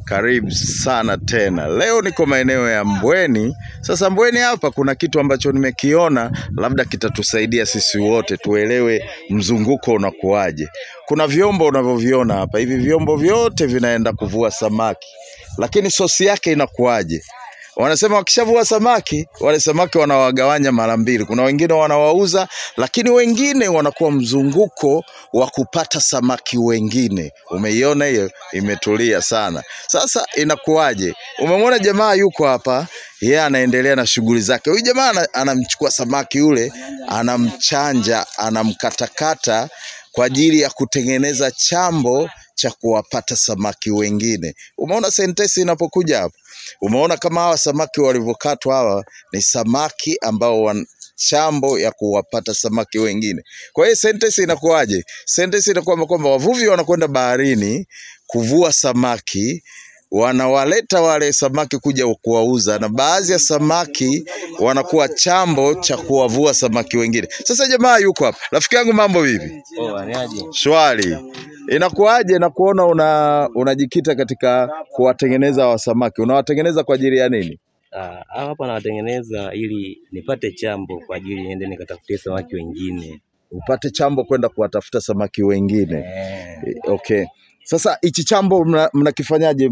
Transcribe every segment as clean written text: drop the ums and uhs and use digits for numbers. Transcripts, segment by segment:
Karibu sana tena. Leo niko maeneo ya Mbweni. Sasa Mbweni hapa kuna kitu ambacho nimekiona, labda kitatusaidia sisi wote tuelewe mzunguko unakuwaje. Kuna vyombo unavyoviona hapa. Hivi vyombo vyote vinaenda kuvua samaki. Lakini sosi yake inakuwaje? Wanasema wakishavua samaki, wale samaki wanawagawanya mara mbili. Kuna wengine wanawauza, lakini wengine wanakuwa mzunguko wa kupata samaki wengine. Umeiona hiyo? Imetulia sana. Sasa inakuwaje? Umemwona jamaa yuko hapa, yeye anaendelea na shughuli zake. Huyu jamaa anamchukua samaki yule, anamchanja, anamkatakata kwa ajili ya kutengeneza chambo cha kuwapata samaki wengine. Umeona sentensi inapokuja hapo? Umeona kama hawa samaki walivyokatwa hawa ni samaki ambao chambo ya kuwapata samaki wengine. Kwa hiyo sentensi inakuwaje? Sentensi inakuwa kwamba wavuvi wanakwenda baharini kuvua samaki, wanawaleta wale samaki kuja kuwauza, na baadhi ya samaki wanakuwa chambo cha kuwavua samaki wengine. Sasa jamaa yuko hapa. Rafiki yangu, mambo vipi? Shwari. Inakuwaje na kuona unajikita katika kuwatengeneza wa samaki? Unawatengeneza kwa ajili ya nini? Hapa nawatengeneza ili nipate chambo kwa ajili niende nikatafutie samaki wengine. Upate chambo kwenda kuwatafuta samaki wengine. Okay. Sasa hichi chambo mnakifanyaje?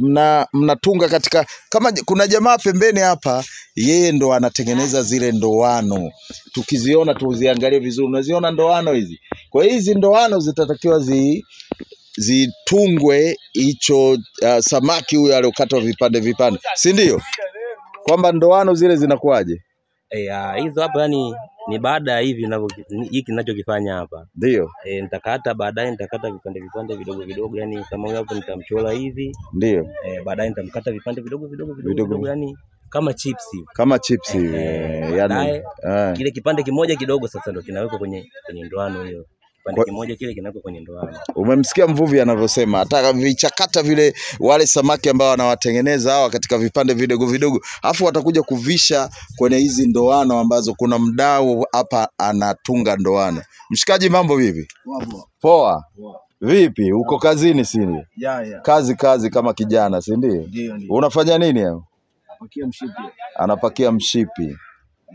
Mnatunga katika, kama kuna jamaa pembeni hapa, yeye ndo anatengeneza zile ndoano. Tukiziona tuziangalie vizuri. Unaziona ndoano hizi? Kwa hizi ndoano zitatakiwa zitungwe hicho samaki huyo aliyokatwa vipande vipande, si ndio? Kwamba ndoano zile zinakuwaje? Hizo hapa yani ni baada ya hivi hiki ninachokifanya hapa. Ndio. Nitakata baadaye, nitakata vipande vipande vidogo vidogo, yani kama huyo hapo nitamchora hivi. Ndio. Baadaye nitamkata vipande vidogo vidogo vidogo, yani kama chips hivi. Kama chips hivi. Yani kile kipande kimoja kidogo sasa ndio kinawekwa kwenye ndoano hiyo. Kipande kimoja kile kinawekwa kwenye ndoano. Umemsikia mvuvi anavyosema, hata vichakata vile wale samaki ambao wanawatengeneza hawa katika vipande vidogo vidogo, afu watakuja kuvisha kwenye hizi ndoano ambazo kuna mdau hapa anatunga ndoano. Mshikaji, mambo vipi? Poa. Vipi? Uko kazini si ndio? Ya. Kazi kama kijana si ndio? Ndio. Unafanya nini hapo? Anapakia mshipi. Anapakia mshipi.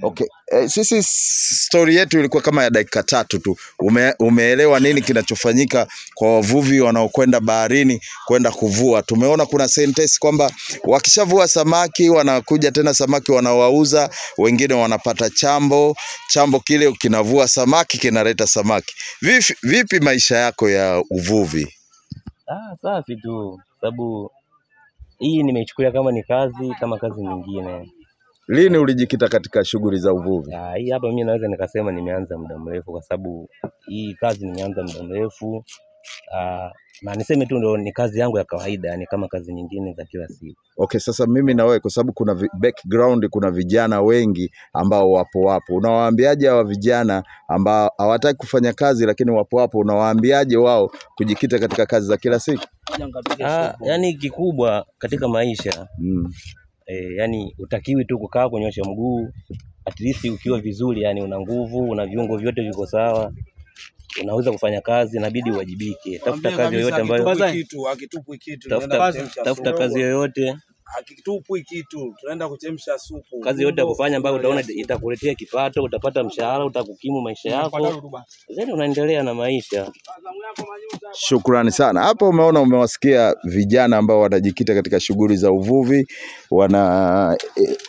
Okay. Sisi story yetu ilikuwa kama ya dakika 3 tu. Umeelewa nini kinachofanyika kwa wavuvi wanaokwenda baharini kwenda kuvua? Tumeona kuna sentence kwamba wakishavua samaki wanakuja tena samaki wanawauza, wengine wanapata chambo, chambo kile kinavua samaki kinaleta samaki. Vipi maisha yako ya uvuvi? Safi tu, sababu hii nimeichukulia kama ni kazi kama kazi nyingine. Lini ulijikita katika shughuli za uvuvi? Hii hapa mimi naweza nikasema nimeanza muda mrefu, kwa sababu hii kazi nimeanza muda mrefu. Na niseme tu ndo ni kazi yangu ya kawaida, ni kama kazi nyingine za kila siku. Okay, sasa mimi na wewe kwa sababu kuna background, kuna vijana wengi ambao wapo. Unawaambiaje hawa vijana ambao hawataki kufanya kazi lakini wapo, unawaambiaje wao kujikita katika kazi za kila siku? Yani kikubwa katika maisha yani utakiwi tu kukaa kunyosha mguu. At least ukiwa vizuri, yani una nguvu, una viungo vyote viko sawa, unaweza kufanya kazi, inabidi uwajibike. Tafuta kazi yoyote ambayo akitupwi kitu, tafuta kazi yoyote, akitupwi kitu, tunaenda kuchemsha supu. Kazi yoyote kufanya ambayo utaona itakuletea kipato, utapata mshahara, utakukimu maisha yako. Then unaendelea na maisha. Shukrani sana. Hapo umeona, umewasikia vijana ambao wanajikita katika shughuli za uvuvi,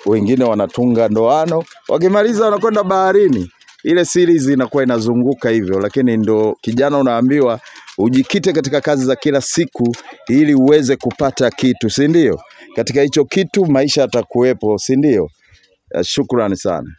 wengine wanatunga ndoano, wakimaliza wanakwenda baharini. Ile series inakuwa inazunguka hivyo, lakini ndo kijana unaambiwa ujikite katika kazi za kila siku ili uweze kupata kitu, si ndio? Katika hicho kitu maisha yatakuwepo, si ndio? Shukrani sana.